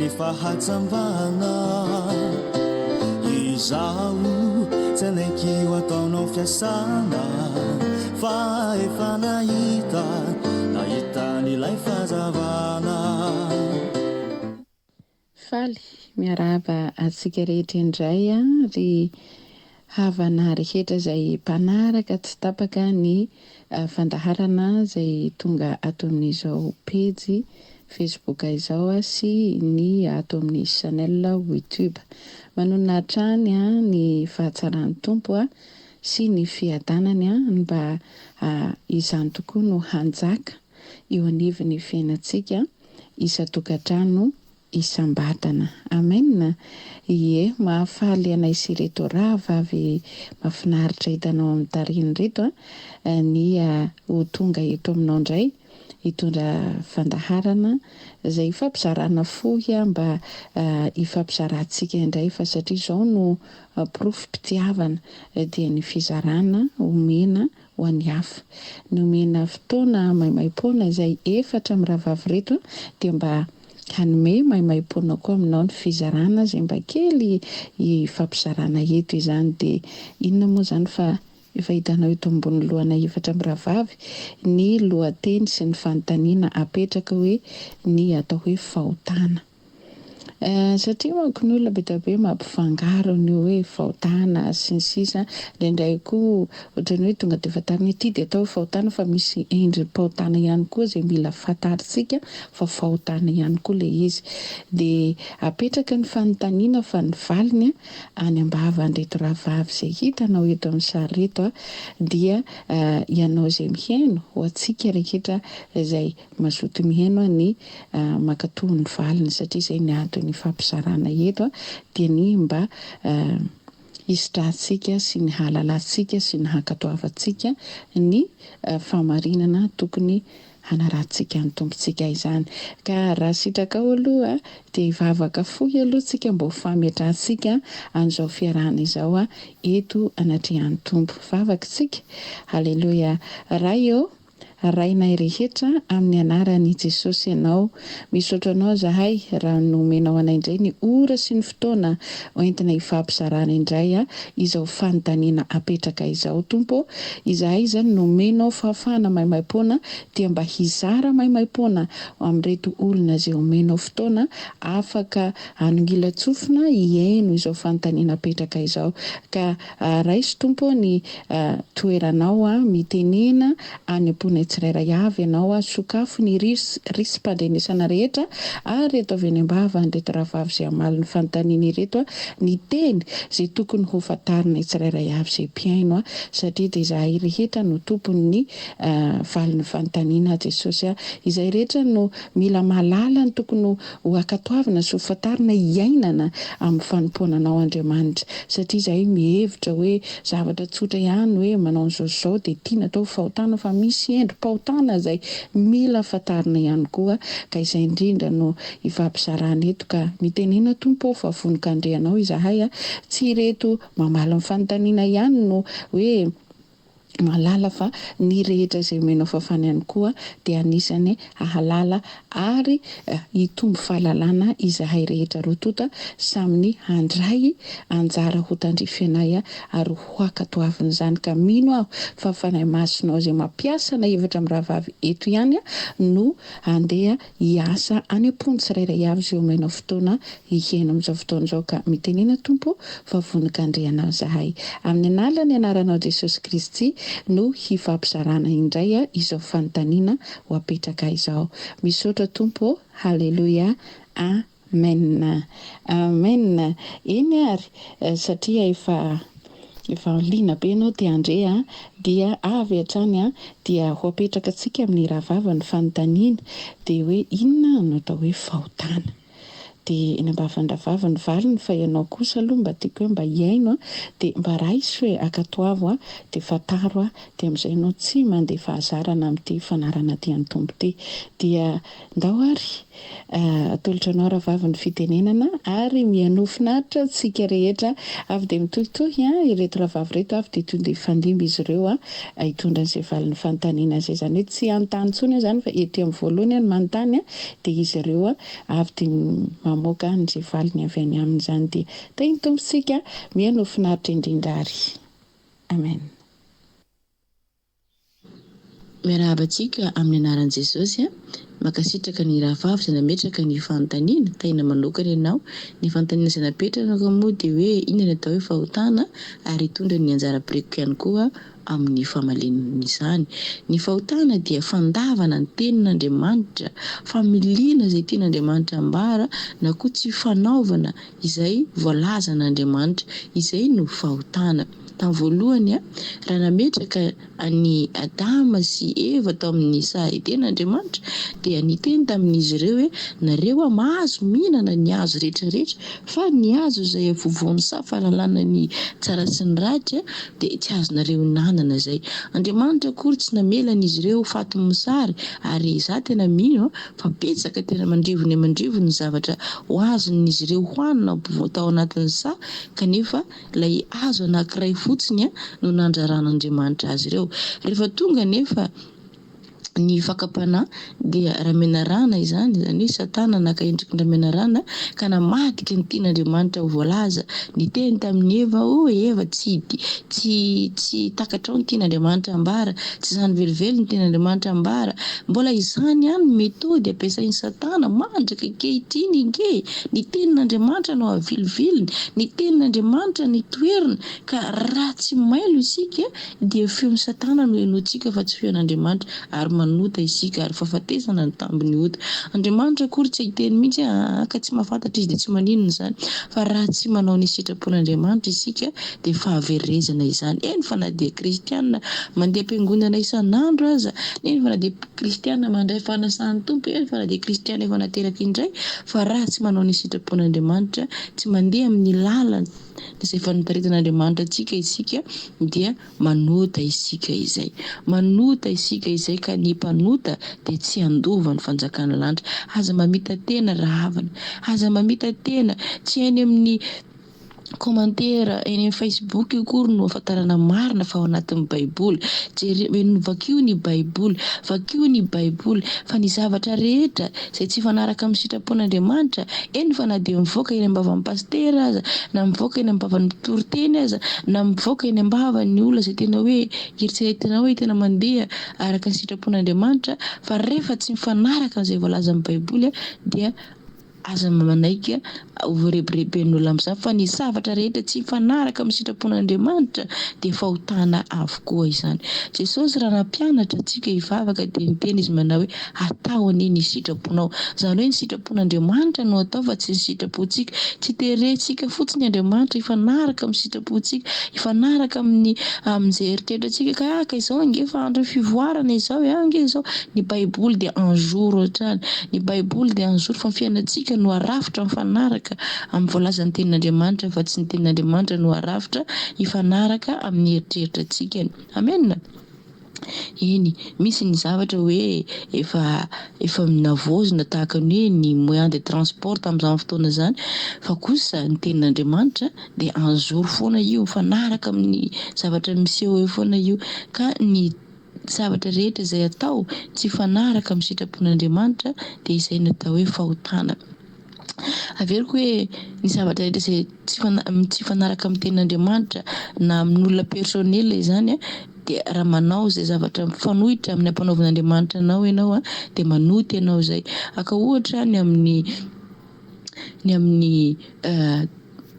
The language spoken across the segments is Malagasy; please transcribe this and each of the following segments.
ny fahajambana. Izaho tsy hanaiky ho ataonao fiasana fa efa nahita, nahita an'ilay fahazavana. Faly miarahaba antsika rehetra indray ry havana rehetra izay mpanaraka tsy tapaka ny fandaharana izay tonga ato amin'izao pejy Facebook izao sy ny ato amin'ny channel YouTube. Manonona hatrany ny fahatsaran'ny Tompo sy ny fiadanany mba izany tokoa no hanjaka eo anivon'ny fiainantsika isan-tokantrano isam-batana. Amen! Ie, mahafaly anay sy ireto rahavavy mahafinaritra hitanao amin'ny tarihiny ireto ny ho tonga eto aminao indray hitondra fandaharana izay hifampizarana fohy mba hifampizarantsika indray fa satria izao no porofom-pitiavana dia ny fizarana omena ho an'ny hafa. Nomena fotoana maimaimpoana izay efatra mirahavavy ireto dia mba hanome maimaimpoana koa aminao ny fizarana izay mba kely hifampizarana eto izany dia inona moa izany fa efa hitanao eto ambony lohanay efatra mirahavavy ny lohateny sy ny fanontaniana apetraka hoe ny atao hoe fahotana. Satria manko ny olona be dia be mampifangaro an'io hoe fahotana sy ny sisa, indraindray koa ohatran'ny hoe tonga dia fantarina hoe ity dia atao hoe fahotana fa misy endri-pahotana ihany koa izay mila fantarintsika fa fahotana ihany koa ilay izy. Dia apetraka ny fanontaniana fa ny valiny any am-bavan'ireto rahavavy izay hitanao eto amin'ny sary ireto dia ianao izay mihaino ho antsika rehetra izay Mazoto mihaino aho ny mankatoa ny valiny satria izay ny antony ifampizarana eto dia ny mba hisitrahantsika sy ny hahalalantsika sy ny hankatoavantsika ny fahamarinana tokony hanarahantsika ny Tompontsika izany. Ka raha sitrakao aloha dia hivavaka fohy aloha tsika mba ho fametrahantsika an'izao fiarahana izao eto anatrehan'ny Tompo. Vavaka tsika. Haleloia. Ray ô! Rainay rehetra amin'ny anaran'i Jesosy Ianao. Misaotra Anao izahay raha nomenao anay indray ny ora sy ny fotoana hoentina hifampizarana indray izao fanontaniana apetraka izao. Tompo ô, izahay izany nomenao fahafahana maimaimpoana dia mba hizara maimaimpoana amin'ireto olona izay omenao fotoana afaka hanongilan-tsofina hihaino izao fanontaniana apetraka izao. Ka Raiso Tompo ô ny toeranao a, mitenena any am-ponay tsirairay avy Ianao a, sokafo ny risim-pandrenesana rehetra ary ataovy eny am-bava an'ireto rahavavy izay hamaly ny fanontaniana ireto a, ny teny izay tokony ho fantarinay tsirairay avy izay mpihaino a, satria dia izahay rehetra no tompon'ny valin'ny fanontaniana Jesosy a, izay rehetra no mila mahalala ny tokony ho ankatoavina sy ho fantarina hiainana amin'ny fanompoana anao Andriamanitra satria izahay mihevitra hoe zavatra tsotra ihany hoe manao an'izao sy izao dia tiana atao ho fahotana fa misy endri-pahotana izay mila fantarina ihany koa ka izay indrindra no ifampizarana eto ka mitenena Tompo ô fa vonon-kandre anao izahay a tsy ireto mamaly ny fanontaniana ihany no hoe mahalala fa ny rehetra izay omenao fafana ihany koa dia anisany hahalala ary hitombo fahalalana izahay rehetra roa tonta samy ny handray anjara ho tandrify anay ary ho hankatoavin'izany ka mino aho fa Fanahy Masinao izay mampiasa anay efatra mirahavavy eto ihany no handeha hiasa any am-pony tsirairay avy izay omenao fotoana hihaino amin'izao fotoana izao ka mitenena Tompo fa vonon-kandre Anao izahay. Amin'ny analan'ny anaranao Jesosy Kristy no hifampizarana indray izao fanontaniana ho apetraka izao. Misaotra Tompo ô! Haleloia! Amen! Amen! Eny ary satria efa Efa liana be ianao te handre a! Dia avy hatrany a! Dia ho apetraka antsika amin'ny rahavavy ny fanontaniana dia hoe inona no atao hoe fahotana? Dia eny ambavan-drahavavy ny valiny fa ianao kosa aloha mba tiako hoe mba hihaino a! Dia mba raiso e! Ankatoavo a! Dia fantaro a! Dia amin'izay ianao tsy mandeha fahazarana amin'ity fanarana aty an'ny Tompo ity. Dia ndao ary Atolotra anao rahavavy ny fitenenana ary mihainoa finaritra antsika rehetra avy dia mitohitohy an, ireto rahavavy ireto avy dia tonga dia hifandimby izy ireo an, hitondra an'izay valin'ny fanontaniana izay, izany hoe tsy hanontany intsony aho izany fa ety amin'ny voalohany aho no manontany an, dia izy ireo avy dia mamoaka an'izay valiny avy any aminy izany dia tahin'ny Tompo isika mihaino ho finaritra indrindra ary. Amen. Miarahaba antsika amin'ny anaran'i Jesosy a! Mankasitraka ny rahavavy izay nametraka ny fanontaniana, tahiana manokana ianao. Ny fanontaniana izay napetraka moa dia hoe inona ny atao hoe fahotana ary hitondra ny anjara birikiko ihany koa amin'ny famaliana izany. Ny fahotana dia fandavana ny tenin'Andriamanitra, familiana izay tian'Andriamanitra ambara na koa tsy fanaovana izay voalazan'Andriamanitra. Izay no fahotana. Tamin'ny voalohany, raha nametraka an'i Adama sy Eva tao amin'ny saha Edena Andriamanitra, dia niteny tamin'izy ireo hoe, Nareo mahazo mihinana ny hazo rehetra rehetra, fa ny hazo izay afovoan'ny saha fahalalana ny tsara sy ny ratsy dia tsy azonareo hinanana izay. Andriamanitra akory tsy namela an'izy ireo ho faty mosary, ary izaho tena mino fa betsaka tena aman-drivony aman-drivony ny zavatra ho azon'izy ireo hohanina tao anatin'ny saha, kanefa Ilay hazo anankiray fotsiny no nandraran'Andriamanitra azy ireo. Rehefa tonga anefa ny fakam-panahy dia Ramenarana izany, izany hoe Satana naka endriky ny Ramenarana ka namadika ny tian'Andriamanitra ho voalaza. Niteny tamin'i Eva hoe, Eva, tsy tsy tsy takatrao ny tian'Andriamanitra ambara, tsy izany velively ny tian'Andriamanitra ambara. Mbola izany ihany ny metody ampiasain'i Satana mandraka ankehitriny ange e! Ny tenin'Andriamanitra no aviliviliny, ny tenin'Andriamanitra no toheriny, ka raha tsy mailo isika dia feon'i Satana no henointsika fa tsy feon'Andriamanitra, ary manota isika, ary fahafatesana ny tambin'ny ota. Andriamanitra akory tsy hiteny mihitsy hoe aa ka tsy mahafantatra izy dia tsy maninona izany, fa raha tsy manao ny sitrapon'Andriamanitra isika dia fahaverezana izany, eny fa na dia kristiana mandeha am-piangonana isan'andro aza, eny fa na dia. Kristiana mandray fanasan'ny Tompo, eny fa na dia kristiana efa nateraka indray, fa raha tsy manao ny sitrapon'Andriamanitra, tsy mandeha amin'ny lalana izay efa notaritin'Andriamanitra antsika isika, dia manota isika izay. Manota isika izay ka ny mpanota dia tsy handova ny fanjakan'ny lanitra. Aza mamita-tena rahavana, aza mamita-tena, tsy any amin'ny. Commentaire eny amin'ny Facebook akory no ahafantarana marina fa ao anatin'ny baiboly. Jereo, vakio ny baiboly, vakio ny baiboly fa ny zavatra rehetra izay tsy hifanaraka amin'ny sitrapon'Andriamanitra, eny fa na dia mivoaka eny am-bavan'ny pasitera aza, na mivoaka eny am-bavan'ny mpitory teny aza, na mivoaka eny am-bavan'ny olona izay tena hoe eritreretina hoe tena mandeha araka ny sitrapon'Andriamanitra fa rehefa tsy mifanaraka amin'izay voalazan'ny baiboly dia Aza manaiky ho voarebireben'olona amin'izany fa ny zavatra rehetra tsy mifanaraka amin'ny sitrapon'Andriamanitra dia fahotana avokoa izany. Jesosy raha nampianatra antsika hivavaka dia niteny izy manao hoe atao anie ny sitraponao. Izany hoe ny sitrapon'Andriamanitra no atao fa tsy ny sitrapontsika. Tsy terentsika fotsiny Andriamanitra hifanaraka amin'ny sitrapontsika, hifanaraka amin'ny amin'izay eritreritrantsika ka ah ka izao ange fa andron'ny fivoarana izao e, ah ange izao. Ny baiboly dia un jour hatrany. Ny baiboly dia un jour fa ny fiainantsika no arafitra mifanaraka amin'ny voalazan'ny tenin'Andriamanitra fa tsy ny tenin'Andriamanitra no arafitra hifanaraka amin'ny eritreritrantsika. Amen! Eny, misy ny zavatra hoe efa efa navaozina tahaka ny hoe ny moyen de transport tamin'izany fotoana izany fa kosa ny tenin'Andriamanitra dia un jour foana io, mifanaraka amin'ny zavatra miseho eo foana io ka ny zavatra rehetra izay atao tsy hifanaraka amin'ny sitrapon'Andriamanitra dia izay no atao hoe fahotana. Averiko hoe ny zavatra rehetra izay tsy tsy hifanaraka amin'ny tenin'Andriamanitra na amin'olona personnel izany dia raha manao izay zavatra mifanohitra amin'ny ampanaovin'Andriamanitra anao ianao dia manota ianao izay. Aka ohatra ny amin'ny ny amin'ny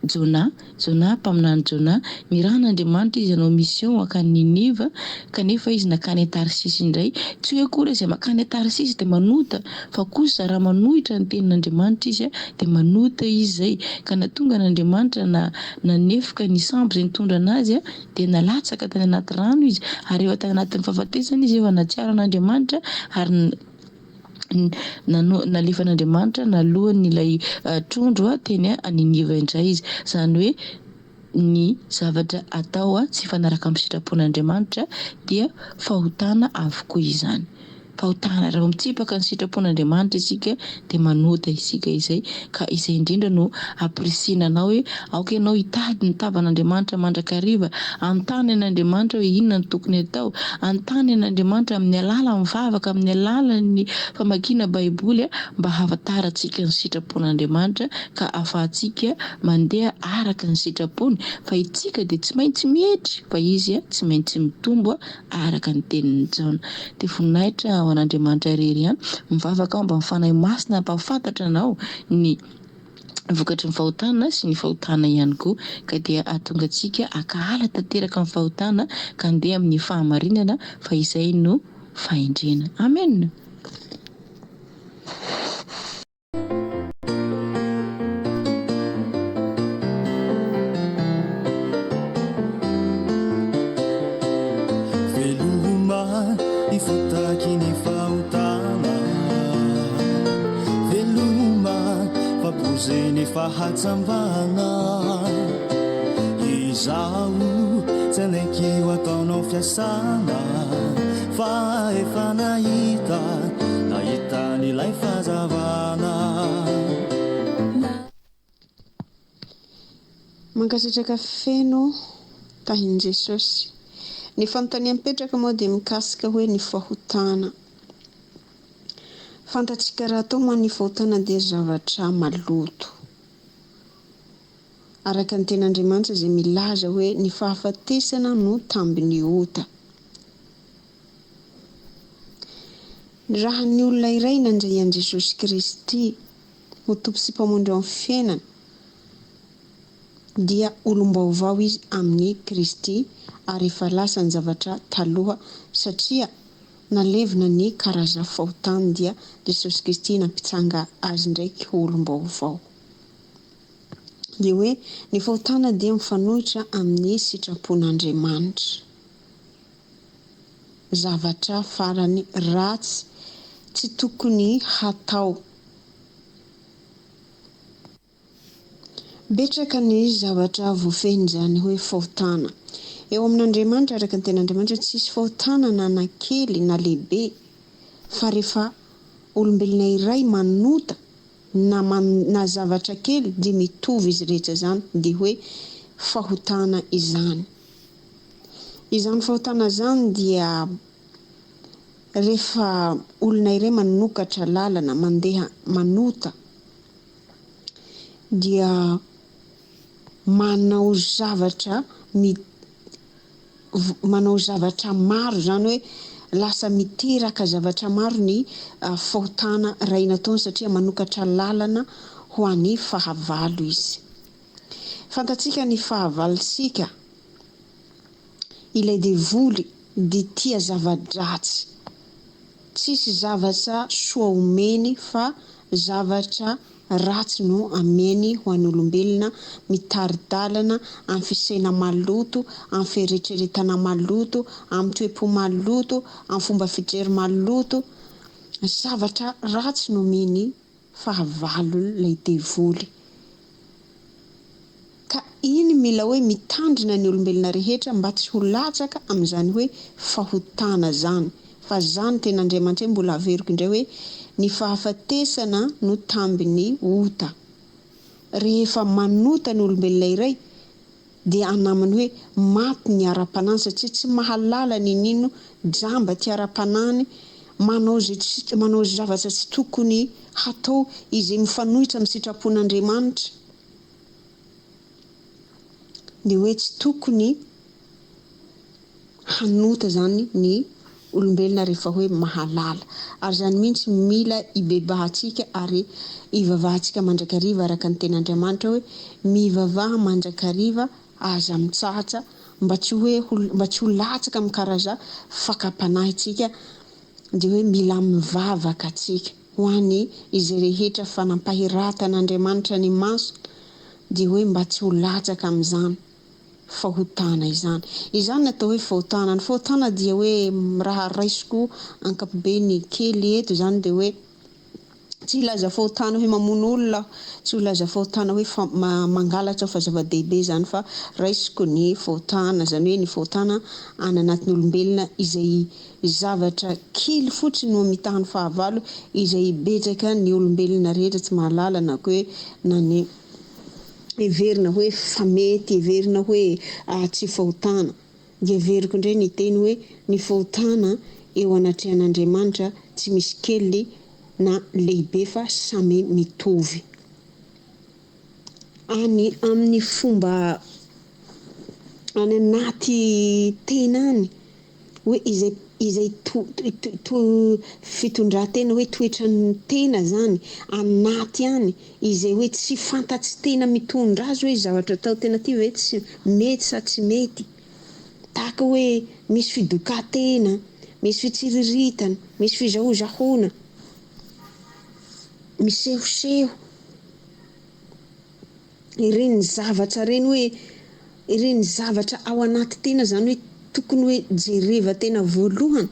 Jonah, Jonah, mpaminany Jonah, nirahan'Andriamanitra izy hanao mission hankany Niniva, kanefa izy nankany Tarsisy indray. Tsy hoe akory izay mankany Tarsisy dia manota, fa kosa raha manohitra ny tenin'Andriamanitra izy dia manota izy izay. Ka nahatonga an'Andriamanitra na nanefoka ny sambo izay nitondra anazy dia nalatsaka tany anaty rano izy, ary efa tany anatin'ny fahafatesana izy efa nahatsiaro an'Andriamanitra ary Nalefan'Andriamanitra naloan'ilay trondro teny Niniva indray izy. Izany hoe ny zavatra atao tsy hifanaraka amin'ny sitrapon'Andriamanitra dia fahotana avokoa izany. Fahotana, raha vao mitsipaka ny sitrapon'Andriamanitra isika dia manota isika izay, ka izay indrindra no ampirisihina anao hoe aoka ianao hitady ny tavan'Andriamanitra mandrakariva, hanontany an'Andriamanitra hoe inona no tokony atao, hanontany an'Andriamanitra amin'ny alalan'ny vavaka, amin'ny alalan'ny famakiana baiboly mba hahafantarantsika ny sitrapon'Andriamanitra ka ahafahantsika mandeha araka ny sitrapony, fa itsika dia tsy maintsy mietry fa Izy tsy maintsy mitombo. araka ny tenin'i Jaona. Dia voninahitra ho an'Andriamanitra irery ihany. Mivavaka aho mba ny Fanahy Masina hampahafantatra anao ny vokatry ny fahotana sy ny fahotana ihany koa, ka dia hahatonga antsika hankahala tanteraka ny fahotana ka handeha amin'ny fahamarinana fa izay no fahendrena. Amen! Veloma hifotaky ny fahotana Veloma fa poizin'ny fahatsambana Izaho tsy hanaiky ho ataonao fiasana Fa efa nahita Nahita an'ilay fahazavana. Mankasitraka feno tahin'i Jesosy. Ny fanontania mipetraka moa dia mikasika hoe ny fahotana. Fantatsika rahateo moa ny fahotana dia zavatra maloto. Araka ny tenin'Andriamanitra izay milaza hoe ny fahafatesana no tambin'ny ota. Raha ny olona iray nandray an'i Jesosy Kristy ho Tompo sy Mpamonjy eo amin'ny fiainany, dia olom-baovao izy amin'i Kristy ary efa lasa ny zavatra taloha satria nalevina ny karaza fahotany dia Jesosy Kristy nampitsanga azy ndraiky ho olom-baovao. Dia hoe ny fahotana dia mifanohitra amin'ny sitrapon'Andriamanitra. Zavatra farany ratsy tsy tokony hatao. Betsaka ny zavatra voafehin'izany hoe fahotana. Eo amin'Andriamanitra, araka ny tenin'Andriamanitra, tsisy fahotana na na kely na lehibe, fa rehefa olombelona iray manota na na zavatra kely dia mitovy izy rehetra izany, dia hoe fahotana izany. Izany fahotana izany dia rehefa olona iray manokatra lalana mandeha manota dia manao zavatra manao zavatra maro izany hoe lasa miteraka zavatra maro ny fahotana iray nataony satria manokatra lalana ho an'ny fahavalo izy. Fantatsika ny fahavalontsika, ilay devoly dia tia zava-dratsy. Tsisy zavatra soa omeny fa zavatra ratsy no ameny ho an'ny olombelona, mitari-dalana amin'ny fisaina maloto, amin'ny fieritreretana maloto, amin'ny toe-po maloto, amin'ny fomba fijery maloto. Zavatra ratsy no omeny fahavalo ilay devoly. Ka iny mila hoe mitandrina ny olombelona rehetra mba tsy ho latsaka amin'izany hoe fahotana zany. Fa zany tena Andriamanitra hoe mbola averiko indray hoe ny fahafatesana no tambin'ny ota. Rehefa manota ny olombelona iray dia anamany hoe maty ny ara-panahiny satria tsy mahalala n'inon'inona, jamba ty ara-panahiny, manao izay tsy manao zavatra tsy tokony hatao izay mifanohitra amin'ny sitrapon'Andriamanitra, dia hoe tsy tokony hanota izany ny olombelona rehefa hoe mahalala. Ary izany mihitsy mila ibebahantsika ary ivavahantsika mandrakariva araka ny tenin'Andriamanitra hoe mivavaha mandrakariva aza mitsahatra mba tsy hoe mba tsy ho latsaka amin'ny karaza fakam-panahy tsika dia hoe mila mivavaka tsika ho any izay rehetra fa nampahiratan'Andriamanitra ny masony dia hoe mba tsy ho latsaka amin'izany fahotana izany. Izany ny atao hoe fahotana. Ny fahotana dia hoe raha raisiko ankapobeny kely eto izany dia hoe tsy hilaza fahotana hoe mamono olona aho, tsy hilaza fahotana hoe mangalatra aho fa zava-dehibe izany fa raisiko ny fahotana, izany hoe ny fahotana any anatin'ny olombelona izay zavatra kely fotsiny no amitahan'ny fahavalo izay betsaka ny olombelona rehetra tsy mahalala na koa hoe na ny heverina hoe fa mety, heverina hoe tsy fahotana. Dia averiko indray ny teny hoe ny fahotana eo anatrehan'Andriamanitra tsy misy kely na lehibe fa samy mitovy. Any amin'ny fomba any anaty tena any hoe izay izay to to to fitondran-tena hoe toetran'ny tena zany anaty any izay hoe tsy fantatsy tena mitondra azy hoe zavatra atao tena ty ve tsy mety sa tsy mety tahaka hoe misy fidokan-tena, misy fitsiriritana, misy fizahozahoana, misehoseho. Ireny zavatra ireny hoe ireny zavatra ao anaty tena zany hoe tokony hoe jereva tena voalohany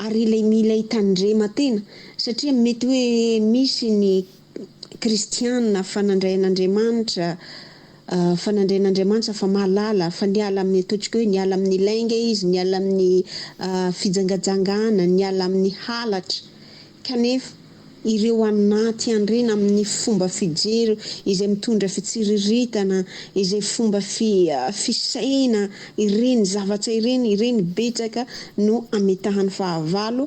ary ilay mila hitandrema tena satria mety hoe misy ny kristiana fa nandray an'Andriamanitra fa nandray an'Andriamanitra fa mahalala fa niala amin'ny ataontsika hoe niala amin'ny lainga izy niala amin'ny fijangajangana niala amin'ny halatra kanefa ireo anaty andrena amin'ny fomba fijery izay mitondra fitsiriritana, izay fomba fi fisaina, ireny zavatra ireny, ireny betsaka no ametahan'ny fahavalo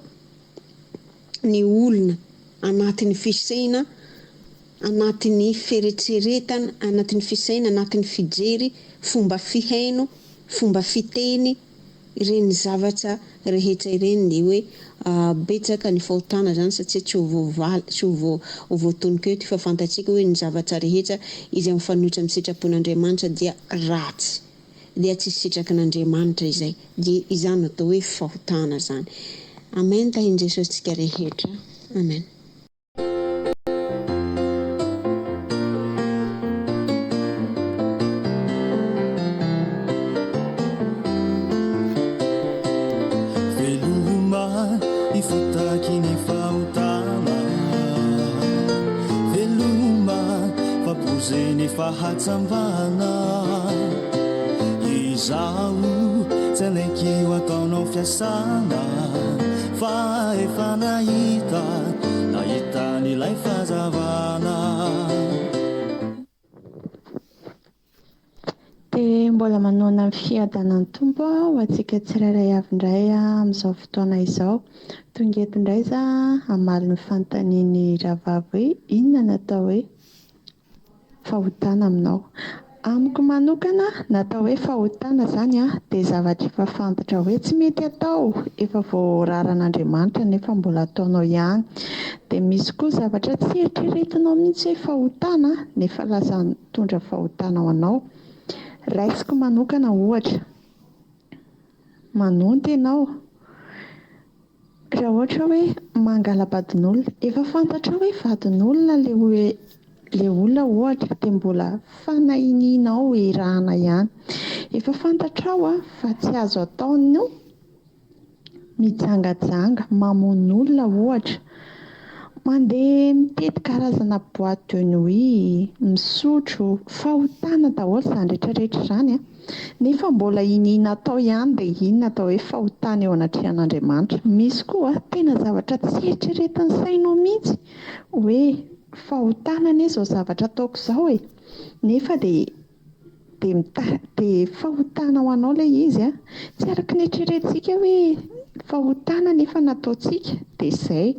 ny olona anatin'ny fisaina, anatin'ny feretseretana, anatin'ny fisaina, anatin'ny fijery, fomba fihaino, fomba fiteny. Ireny zavatra rehetra ireny dia hoe betsaka ny fahotana zany satria tsy ho voavaly, tsy ho voa, ho voatonoko eto fa fantatsika hoe ny zavatra rehetra izay mifanohitra amin'ny sitrapon'Andriamanitra dia ratsy, dia tsy sitrakin'Andriamanitra izay, dia izany no atao hoe fahotana zany. Amen tahin'i Jesosy tsika rehetra. Amen. Veloma hifotaky ny fahotana Veloma fa pozen'ny fahatsambana Izaho tsy hanaiky ho ataonao fiasana Fa efa nahita, nahita an'ilay fahazavana. Dia mbola manohana ny fiadanan'ny Tompo ho antsika tsirairay avy indray amin'izao fotoana izao. Tonga eto indray za hamaly ny fanontanian'ny rahavavy hoe inona no atao hoe fahotana aminao. Amiko manokana, ny atao hoe fahotana izany dia zavatra efa fantatra hoe tsy mety atao, efa voararan'Andriamanitra nefa mbola ataonao ihany. Dia misy koa zavatra tsy eritreretinao mihitsy hoe fahotana nefa lasa mitondra fahotana ho anao. Raisiko manokana ohatra, manonta ianao, Raha ohatra hoe mangala-badin'olona, efa fantatrao hoe vadin'olona le hoe le olona ohatra dia mbola fanahinianao erahana ihany. Efa fantatrao fa tsy azo atao no mijangajanga, mamono olona ohatra, mandeha mitety karazana boite de nuit, misotro, fahotana daholo izany rehetra rehetra izany an. Nefa mbola iniana atao ihany dia inona atao hoe fahotana eo anatrehan'Andriamanitra? Misy koa tena zavatra tsy eritreretin'ny sainao mihitsy hoe fahotana anie izao zavatra ataoko izao e! Nefa dia dia mita- dia fahotana ho anao ilay izy an! Tsy araka ny eritreretintsika hoe fahotana nefa nataontsika dia izay.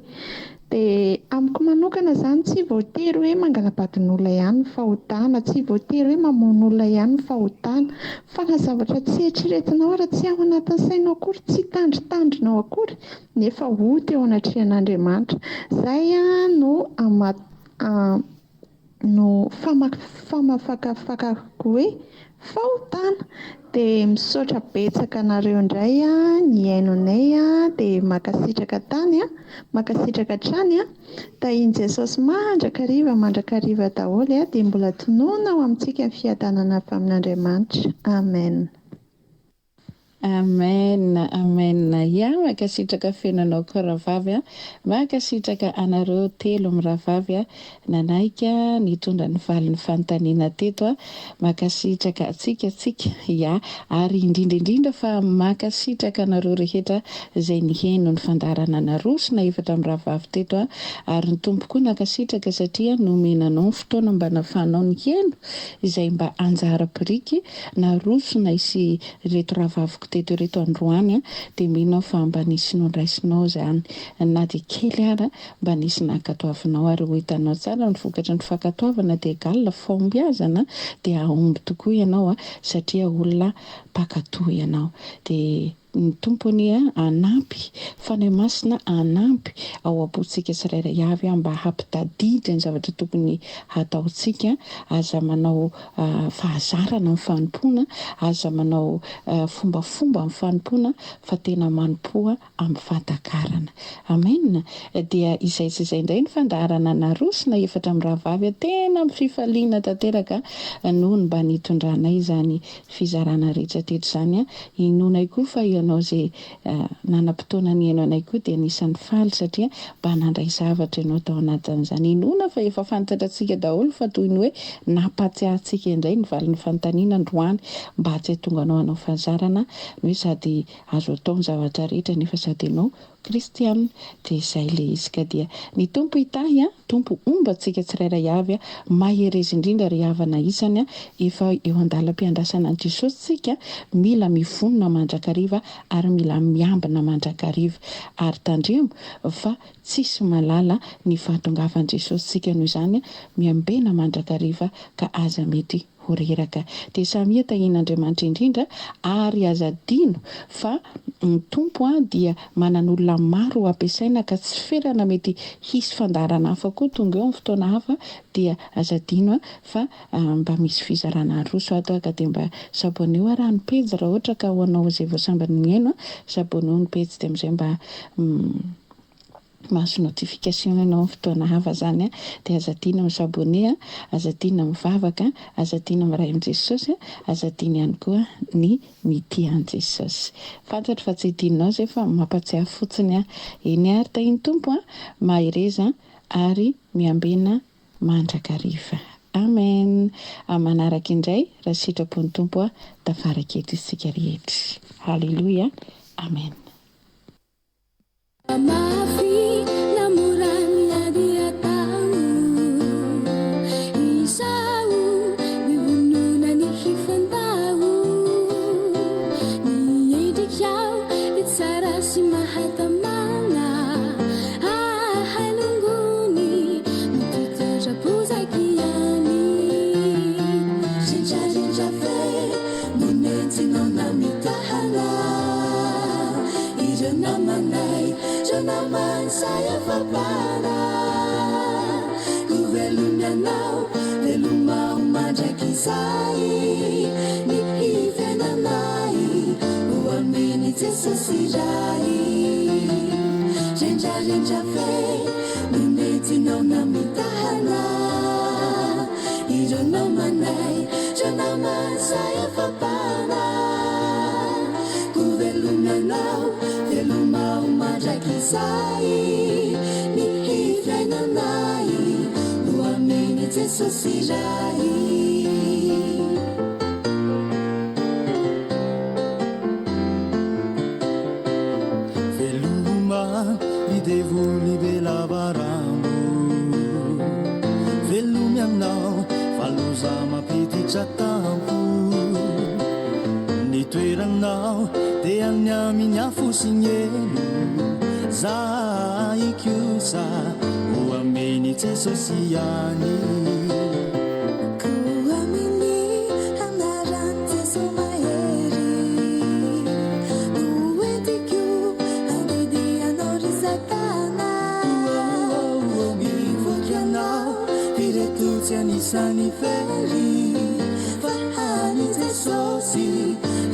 Dia amiko manokana izany tsy voatery hoe mangala-badin'olona ihany ny fahotana, tsy voatery hoe mamono olona ihany ny fahotana, fa na zavatra tsy eritreretinao ary tsy ao anatin'ny sainao akory, tsy tandrintandrinao akory, nefa ota eo anatrehan'Andriamanitra. Izay no ama no famafakafakako hoe fahotana. Dia misaotra betsaka anareo indray nihaino anay dia mankasitraka tany mankasitraka hatrany Tahin'i Jesosy mandrakariva mandrakariva daholo dia mbola tononina ho amintsika ny fiadanana avy amin'Andriamanitra. Amen. Amen amen ya mankasitraka feno anao koa rahavavy a, mankasitraka anareo telo mirahavavy a nanaiky nitondra ny valin'ny fanontaniana teto a, mankasitraka antsika tsika ya ary indrindra indrindra fa mankasitraka anareo rehetra izay niheno ny fandaharana naroso na efatra mirahavavy teto a, ary ny Tompo koa nankasitraka satria nomena anao ny fotoana mba nafahanao niheno izay mba anjara biriky narosonay sy ireto rahavaviko teto ireto androany dia mino aho fa mba nisy noraisinao izany na dia kely ara mba nisy nankatoavinao ary ho hitanao tsara ny vokatry ny fankatoavana dia egal fahombiazana dia hahomby tokoa ianao satria olona mpankatoa ianao dia Ny Tompo anie hanampy, Fanahy Masina hanampy ao am-pontsika tsirairay avy mba hampitadidy ny zavatra tokony hataontsika, aza manao fahazarana amin'ny fanompoana, aza manao fombafomba amin'ny fanompoana fa tena manompoa amin'ny fahatakarana. Amen! Dia izay sy izay indray ny fandaharana narosona efatra mirahavavy tena amin'ny fifaliana tanteraka noho ny mba nitondranay izany fizarana rehetra teto izany an! Inoanay koa fa ianao izay nanam-potoana nihaino anay koa dia anisan'ny faly satria mba nandray zavatra ianao tao anatin'izany. Inoana fa efa fantatratsika daholo fa toy ny hoe nampatsiahy antsika indray ny valin'ny fanontaniana androany mba tsy hahatonga anao hanao fahazarana ny hoe sady azo atao ny zavatra rehetra nefa sady ianao Kristiana dia izay le izy ka dia ny Tompo hitahy an, Tompo homba antsika tsirairay avy an, mahereza indrindra ry havana isany an, efa eo andalam-piandrasana an'i Jesosy tsika, mila mivonona mandrakariva ary mila miambina mandrakariva, ary tandremo fa tsisy mahalala ny fahatongavan'i Jesosy tsika noho izany miambena mandrakariva ka aza mety ho reraka. Dia samia tahian'Andriamanitra indrindra ary aza adino fa ny Tompo dia manan'olona maro ho ampiasaina ka tsy ferana mety hisy fandaharana hafa koa tonga eo amin'ny fotoana hafa dia aza adino fa mba misy fizarana aroso ato ka dia mba s'abonner araha ny pejy raha ohatra ka ho anao izay vao sambany mihaino s'abonner ny pejy dia amin'izay mba Mahazo notification ianao amin'ny fotoana hafa zany an, dia aza adino mi s'abonner an, aza adino mivavaka an, aza adino miray amin'i Jesosy an, aza adino ihany koa ny mitia an'i Jesosy. Fantatro fa tsy adinonao izay fa mampatsiahy fotsiny aho. Eny ary tahin'ny Tompo an, mahereza ary miambena mandrakariva. Amen. Amin'ny manaraka indray raha sitrapon'ny Tompo aho tafaraka eto isika rehetra. Haleloia. Amen. Mafy na mora ny ady atao, izaho mionona ny hifandao. Ny endrikao dia tsara sy mahatamana, ahalongony mitondra bozaka ihany. Rindrarindra ve no nentinao namitahana ireo namanay, ireo namany izay efa bala. Koa veloma ianao, veloma ho mandrakizay ny fiainanay ho amin'i Jesosy Ray. Rendrarendra ve no nentinao namitahana ireo namanay, ireo namany izay efa bala. Koa veloma ianao, veloma ho mandrakizay ny fiainanay ho amin'i Jesosy Ray. Veloma ry devoly be lavarambo, veloma ianao fa loza mampiditra tampo. Ny toeranao dia any amin'ny afo sy ny helo, zahay kosa ho amin'i Jesosy ihany. Koa amin'ny anaran'i Jeso mahery no entiko handidy anao ry Satana. Oh, mivoaka ianao, ireto tsy anisan'ny fery, fa an'i Jesosy,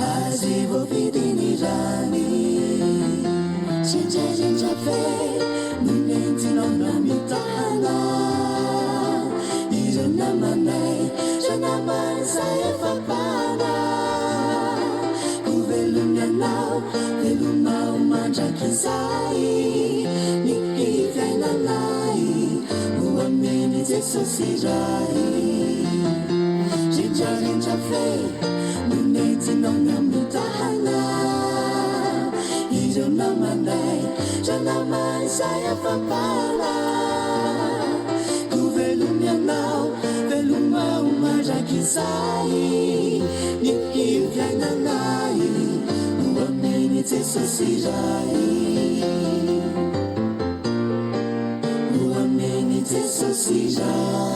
azy voafidy ny rany. Rendrarendra ve no nentinao namitahana ireo namanay, ireo namany izay efa bana. Ho veloma ianao. mandrakizay ny fiainanay ho amin'i Jesosy Ray. Rendrarendra ve no nentinao namitahana ireo namanay, raha naman'izay afa-bala. Koa veloma ianao, veloma ho mandrakizay ny fiainanay ho amin'i Jesosy Ray. Ho amin'i Jesosy Ray.